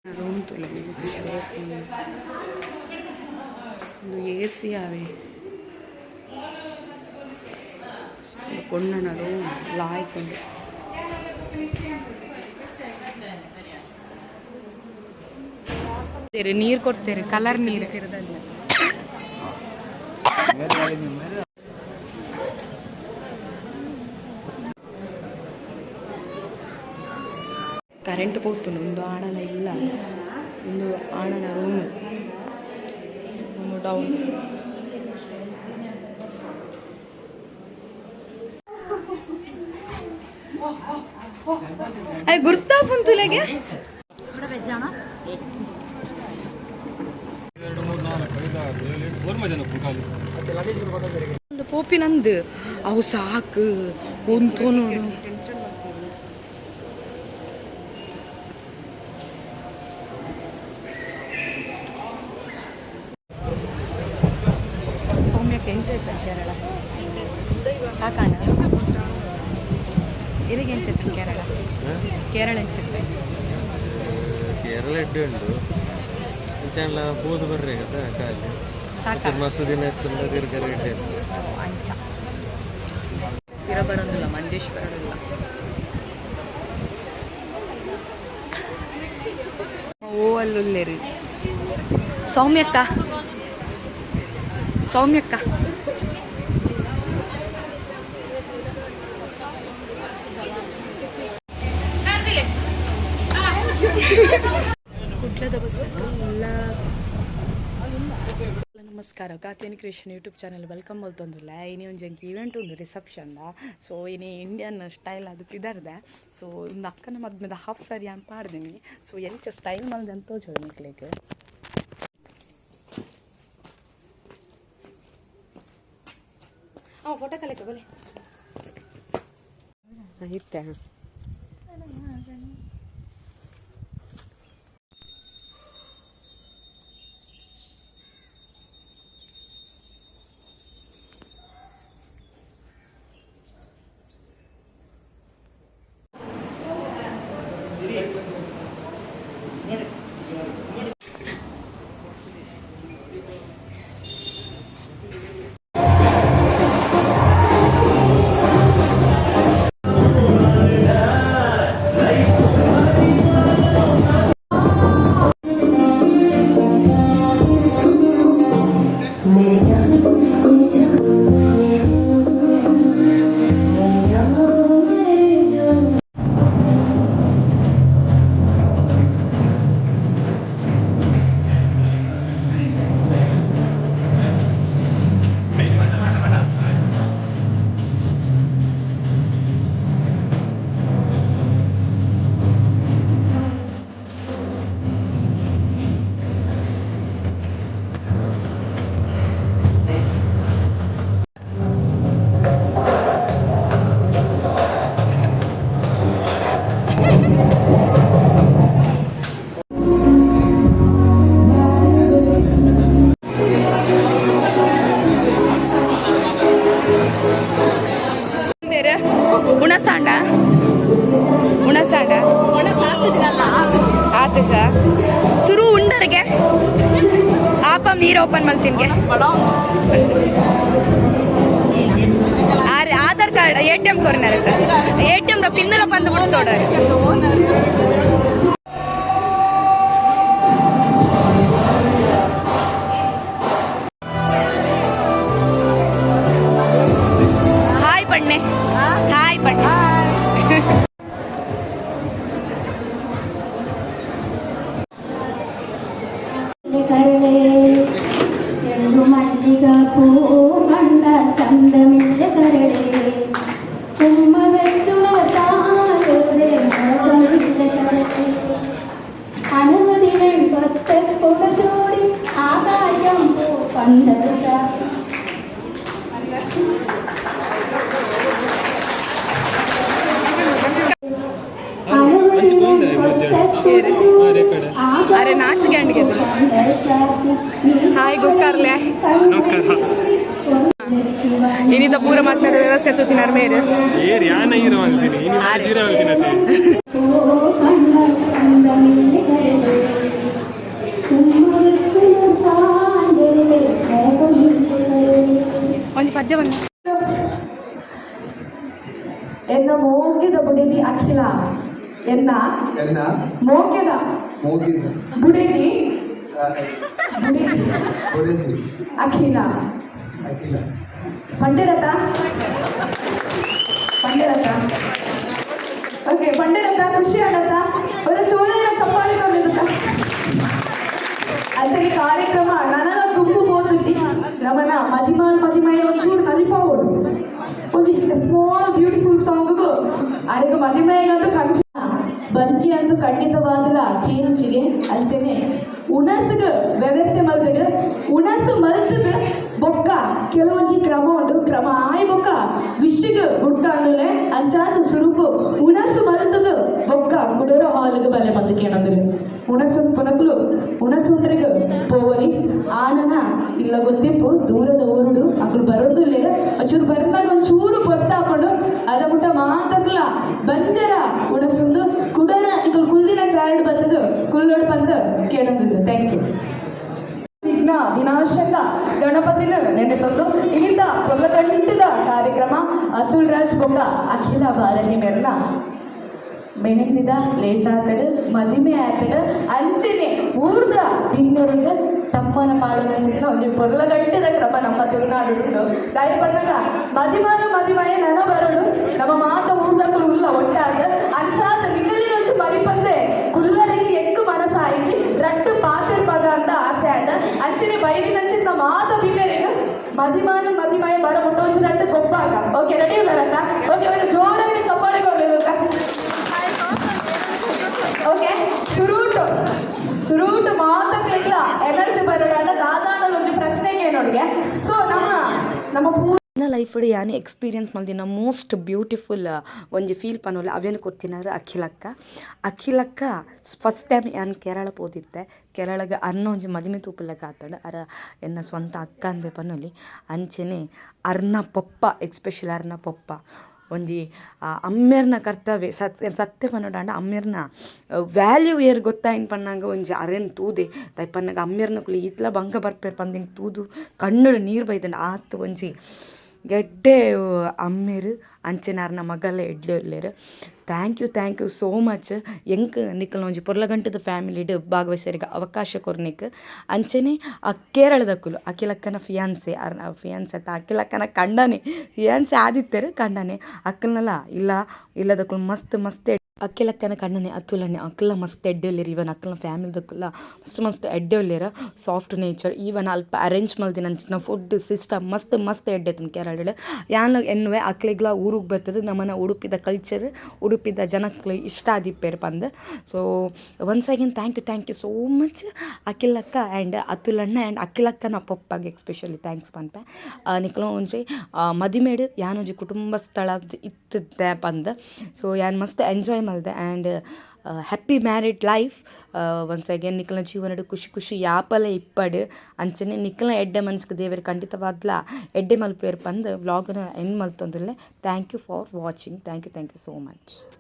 Room ತೂಲೆ ಶೋಕು ಉಂದು SC ಆವೆ ಪೊಣ್ಣನ ರೂಮ್ ಲಾಯ್ಕ್ ಉಂಡು. ನೀರು ಕೊಡ್ತೇವೆ, ಕಲರ್ ನೀರು. ಕರೆಂಟ್ ಪೋತುಂಡು. ಉಂದು ಆಣಲ ಇಲ್ಲ, ಉಂದು ಆಣನ ರೂಮ್ ಡೌನ್. ಅಯ್ಯ ಗುರ್ತಾಪುಂತುಲೆಗೆ. ಪೋಪಿನಂದು ಅವು ಸಾಕು ಉಂತು ನೋಡು. ಸೌಮ್ಯಕ್ಕೆ ಎಂಚ ಕೇರಳ ಸಾಕಾಣ ಇರಿಗೆ ಎಂಚ ಕೇರಳ ಕೇರಳ ಎಂಚ? ಕೇರಳ ಎಡ್ಡೆ ಉಂಡು. ಇಂಚಲ್ಲ ಪೋದು ಬರ್ರೆ ಕತೆ ಖಾಲಿ. ಸಾಕ. ಮಸ್ತ್ ದಿನ ಇತ್ತು ತಿರ್ಗರೆ ಎಡ್ಡೆ. ಅಂಚ ಪಿರ ಬರೋದಿಲ್ಲ ಮಂಜೇಶ್ವರಲ್ಲ. ಓ ಅಲ್ಲುಲ್ಲೇರಿ ಸೌಮ್ಯಕ್ಕ, ಸೌಮ್ಯಕ್ಕ. ಕುಡ್ಲದ ಬಸ್ ಎಲ್ಲ. ನಮಸ್ಕಾರ, Katyani creation YouTube channel welcome ಮಲ್ತೊಂದುಲ್ಲ. ಇನಿ ಒಂಜಿ ಎಂಕ್ ಈವೆಂಟ್ ಉಂಡು ರಿಸೆಪ್ಷನ್. ಸೊ ಇನಿ ಇಂಡಿಯನ್ ಸ್ಟೈಲ್ ಅದು ಪಿದರ್ದೆ. ಸೊ ಒಂದು ಅಕ್ಕನ ಮದ್ಮೆದ ಹಾಫ್ ಸಾರಿ ಅನ್ ಪಾಡ್ದಿನಿ. ಸೊ ಎಂಚ ಸ್ಟೈಲ್ ಮಲ್ದೆ ಅಂತ ತೋಜೋಡು ನಿಕ್ಲೆಗ್. ಹಾಂ, ಫೋಟೋ ಕಲೆಕ್ಟ್ ಬೋಲೆ. ಇತ್ತೆ. ಉಣಸಾಂಡ ಉಣಸಾಂಡ ಆತಜ ಸುರು ಉಂಡರಿಗೆ ಆಪಂ ನೀರು ಓಪನ್ ಮಲ್ತಿನ್ಗೆ. Aadhaar card ATM corner ATM the ಪಿನ್ನುಲ ಬಂದು ಬಿಡ್ತೋಡ. ಹಾಯ್ ಪಣ್ಣೆ, ಹಾಯ್ ಪಣ್ಣೆ. കരളേ ചെണ്ടുമല്ലിക പൂ കണ്ട ചന്തമില്ല കരളേ, ഉമ്മ വെച്ചുണർത്താതെ മോഹമില്ല കരളേ. അനുമതികൾ കൊത്ത ചൂടി ആകാശം പൂ പന്തൽ ചാർത്തി. അനുമതികൾ കൊത്ത ചൂടി. ಅರೆ ನಾಚಿಕೆ ಅಂಡಿಗೆ. ಹಾಯ್ ಗುಕ್ಕರ್ಲೆ. ನಮಸ್ಕಾರ. ಇನ್ನಿತ ಪೂರ ಮಾತನಾಡ ವ್ಯವಸ್ಥೆ ತೂತಿನಾರ್ ಮೇರೆ. ಏರ್ ಯಾನ ಈರ ಮಲ್ತೀನಿ ಇನಿ ಈರ ಮಲ್ತೀನಿ ಅತ್ತೆ. പೂ കണ്ട ചന്തമില്ല കരളേ. ಎನ್ನ ಎನ್ನ ಮೋಕೆದ ಮೋಗಿದ ಬುಡೆದಿ ಬುಡೆದಿ ಬುಡೆದಿ ಅಖಿಲ. ಅಖಿಲ. ಪಂಡಿರತ, ಪಂಡಿರತ. ಓಕೆ, ಪಂಡಿರತ, ಖುಷಿ ಆಡತ್ತ? ಒಂದು ಚೋಳಿನ ಚಪ್ಪಾಳಿ ಕೊಡ್ಲಿಕ್ಕ. ಅಂಚನೆ ಕಾರ್ಯಕ್ರಮ ನನನ ದುಂಬು ಪೋತುಜಿ. ನಮನ ಮದಿಮಾನ್ ಮದಿಮೈನ ಒಂಚೂರು ನಲಿಪಾವೋಡು. ಒಂಜಿ ಸ್ಮಾಲ್ ಬ್ಯೂಟಿಫುಲ್ ಸಾಂಗ್ಗು ಅರೆಗ್ ಮದಿಮೈಗಂತೂ ಕನ್ಫ್ಯೂ ಬಂಜಿ ಅಂತೂ ಖಂಡಿತವಾದಲ ಕೇನುಚಿಗೆ. ಅಂಚನೆ ಉಣಸುಗ್ ವ್ಯವಸ್ಥೆ ಮಲ್ತಡು. ಉಣಸು ಮಲ್ತದ ಬೊಕ್ಕ ಕೆಲವೊಂಜಿ ಕ್ರಮ ಉಂಟು. ಕ್ರಮ ಆಯ್ ಬೊಕ್ಕ ವಿಶ್ಗ್ ಗುಡ್ಕ ಅಂದುಲೆ. ಅಂಚಾದ ಸುರುಕು ಉಣಸು ಮಲ್ತದ ಬೊಕ್ಕ ಕುಡೋರ ಹಾಲ್ಗ್ ಬಲೆ ಬಂದು ಕೇಳಂದ್ರೆ ಉಣಸು ಪುನಕುಲು ಉಣಸುಂಡ್ರಿಗ್ ಪೋವಲಿ. ಆಣನ ಇಲ್ಲ ಗೊತ್ತಿಪ್ಪು, ದೂರದ ಊರುಡು ಅಕುಲು ಬರೋದಿಲ್ಲ. ಒಂಚೂರು ಬರ್ನಾಗ ಒಂಚೂರು ಪೊರ್ತಾಕೊಂಡು ಅದ ಮುಟ್ಟ ಮಾತಕ್ಲ ಬಂಜರ ಉಣಸುಂದು ಕುಡರ ನಿಕುಲು ಕುಲ್ದಿನ ಚಾರಡ್ ಬತ್ತದು ಕುಲ್ಲೋಡ್ ಬಂದು ಕೇಳೋದಿಲ್ಲ. Thank you. ವಿಘ್ನ ವಿನಾಶಕ ಗಣಪತಿನ ನೆನೆತೊಂದು ಇನಿತ ಕೊಲ್ಲಗಂಟದ ಕಾರ್ಯಕ್ರಮ. ಅತುಲ್ ರಾಜ್ ಬೊಕ್ಕ ಅಖಿಲ ಭಾರತಿ ಮೇರ್ನ ಮೆಹಂದಿದ ಲೇಸಾತಡು, ಮದಿಮೆ ಆತಡು. ಅಂಚನೆ ಊರ್ದ ಬಿನ್ನೆರಿಗೆ ತಮ್ಮನ ಪಾಡುನಂಚಿನ ಒಂಜಿ ಪೊರ್ಲಗಂಟದ ಕ್ರಮ ನಮ್ಮ ತುಳುನಾಡುಂಡು. ದಾಯ ಪನ್ನಗ ಮದಿಮಾನ ಮದಿಮಯ ನನ ಬರಡು. ನಮ್ಮ ಮಾತ ಊರ್ದಕುಲು ಉಲ್ಲ ಒಟ್ಟಾಗ. ಅಂಚಾದ ನಿಕಲಿನೊಂದು ಮರಿಪಂದೆ ಕುಲ್ಲರಿಗೆ ಎಕ್ಕು ಮನಸಾಯಿಜಿ, ರಟ್ಟು ಪಾತಿರ್ಪಗ ಅಂತ ಆಸೆ ಆಂಡ. ಅಂಚನೆ ಬೈದಿನಂಚಿನ ಮಾತ ಬಿನ್ನೆರಿಗೆ ಮದಿಮಾನ ಮದಿಮಯ ಬರ ಮುಟ್ಟ ಒಂಜಿ ರಟ್ಟು ಕೊಪ್ಪಾಗ. ಓಕೆ, ರೆಡಿ ಉಲ್ಲರತ್ತ? ಓಕೆ, ಒಂದು ಜೋರಾಗಿ ಚಪ್ಪಾಳೆ ಕೊಡ್ಲಿಕ್ಕೆ. ಓಕೆ, ಸುರೂಟು ಸುರೂಟು ಮಾತಕ್ಲಿಕ್ಲ ಎನರ್ಜಿ ಬರೋಣ. ದಾದಾಣಲ್ ಒಂಜಿ ಪ್ರಶ್ನೆಗೆ ನೋಡಿಗೆ. ಸೊ ನಮ್ಮ ನಮ್ಮ ಪೂ ನನ್ನ ಲೈಫ್ ಯಾನ್ ಎಕ್ಸ್ಪೀರಿಯನ್ಸ್ ಮಲ್ದಿನ ಮೋಸ್ಟ್ ಬ್ಯೂಟಿಫುಲ್ ಒಂಜಿ ಫೀಲ್ ಪನೋಲೆ ಅವೇನು ಕೊಡ್ತಿನಾರು ಅಖಿಲಕ್ಕ. ಅಖಿಲಕ್ಕ ಫಸ್ಟ್ ಟೈಮ್ ಯಾನ್ ಕೇರಳ ಪೋದಿತ್ತೆ. ಕೇರಳಗ ಅನ್ನ ಒಂಜಿ ಮದಿಮೆ ತೂಪುಲಕ ಆತಂಡ್. ಅರ ಎನ್ನ ಸ್ವಂತ ಅಕ್ಕ ಅಂದೆ ಪನೊಲಿ. ಅಂಚೆನೆ ಅರ್ನ ಪೊಪ್ಪ, ಎಕ್ಸ್ಪೆಷಲಿ ಅರ್ನ ಪೊಪ್ಪ ಒಂಜಿ ಅಮ್ಮೆರ್ನ ಕರ್ತವ್ಯ. ಸತ್ಯ ಸತ್ಯ ಪನೊಡಾಂಡ ಅಮ್ಮೆರ್ನ ವ್ಯಾಲ್ಯೂ ಏರ್ ಗೊತ್ತಾಯಿನ್ ಪನ್ನಗ ಒಂಜಿ ಅರೆನ್ ತೂದೆ. ದಾಯೆ ಪನ್ನಗ ಅಮ್ಮೆರ್ನಕುಲು ಈತ್ಲ ಬಂಗ ಬರ್ಪೆರ್ ಪಂದ್ ಎಂಕ್ ತೂದು ಕಣ್ಣುಡು ನೀರು ಬೈದಂಡ್. ಆತ್ ಒಂಜಿ ಎಡ್ಡೆ ಅಮ್ಮೆರ್. ಅಂಚೆನೆ ಅರ್ನ ಮಗಲ ಎಡ್ಡೆ ಉಲ್ಲೆರ್. Thank you, thank you so much ಎಂಕ್ ನಿಕಲ್ನ ಒಂಜಿ ಪೊರ್ಲಗಂಟದ ಫ್ಯಾಮಿಲಿಡ್ ಭಾಗವಹಿಸರಿಗೆ ಅವಕಾಶ ಕೊರ್ನಿಕ್. ಅಂಚೆನೆ ಆ ಕೇರಳದಕುಲು, ಅಖಿಲಕ್ಕನ ಫಿಯಾನ್ಸೆ, ಅರ್ನ ಫಿಯಾನ್ಸೆ ಅತ್ತ, ಅಖಿಲಕ್ಕನ ಕಂಡನೆ, ಫಿಯಾನ್ಸೆ ಆದಿತ್ತೆರ್, ಕಂಡನೆ ಅಕ್ಕಲ್ನಲ ಇಲ್ಲ ಇಲ್ಲದಕುಲು ಮಸ್ತ್ ಮಸ್ತ್. ಅಖಿಲಕ್ಕನ ಕಂಡನೆ ಅತುಲಣ್ಣೆ ಅಕ್ಲ ಮಸ್ತ್ ಎಡ್ಡೆ ಉಲ್ಲೆರ್. ಈವನ್ ಅಕ್ಕಲ್ನ ಫ್ಯಾಮಿಲಿದಕುಲ್ಲ ಮಸ್ತ್ ಮಸ್ತ್ ಎಡ್ಡೆ ಉಲ್ಲೆರ್. Soft nature. ಈವನ್ ಅಲ್ಪ ಅರೇಂಜ್ ಮಲ್ದಿನಂಚಿನ ಫುಡ್ ಸಿಸ್ಟಮ್ ಮಸ್ತ್ ಮಸ್ತ್ ಎಡ್ಡೆ ಇತ್ತುಂಡು ಕೇರಳಡ್. ಯಾನ್ ಎನ್ನುವೆ ಅಕ್ಲೆಗ್ಲ ಊರುಗ್ ಬತ್ತುದು ನಮನ ಉಡುಪಿದ ಕಲ್ಚರ್, ಉಡುಪಿದ ಜನಕ್ಲು ಇಷ್ಟ ಆದಿಪ್ಪೆರ್ ಪಂದ್. So once again thank you, thank you so much ಅಖಿಲಕ್ಕ and ಅತುಲಣ್ಣ and ಅಖಿಲಕ್ಕನ ಪೊಪ್ಪಗ್ especially thanks ಪನ್ಪೆ. ನಿಕುಲು ಒಂಜಿ ಮದಿಮೆಡ್ ಯಾನ್ ಒಂಜಿ ಕುಟುಂಬ ಸ್ಥಳ ಇತ್ತಿದ್ದೆ ಪಂದ್. ಸೊ ಯಾನ್ ಮಸ್ತ್ ಎಂಜಾಯ್ ಮಲ್ದೆ and happy married life once again. ನಿಕಲ್ನ ಜೀವನಡ್ ಖುಷಿ ಖುಷಿ ಯಾಪಲ ಇಪ್ಪಡ್. ಅಂಚನೆ ನಿಕಲ್ನ ಎಡ್ಡೆ ಮನಸ್ಸಿಗೆ ದೇವೆರ್ ಖಂಡಿತವಾದ್ಲ ಎಡ್ಡೆ ಮಲ್ಪುವೆರ್ ಪಂದ್ ವ್ಲಾಗ್ನ and ಮಲ್ತೊಂದುಲ್ಲೆ. Thank you for watching. Thank you, thank you so much.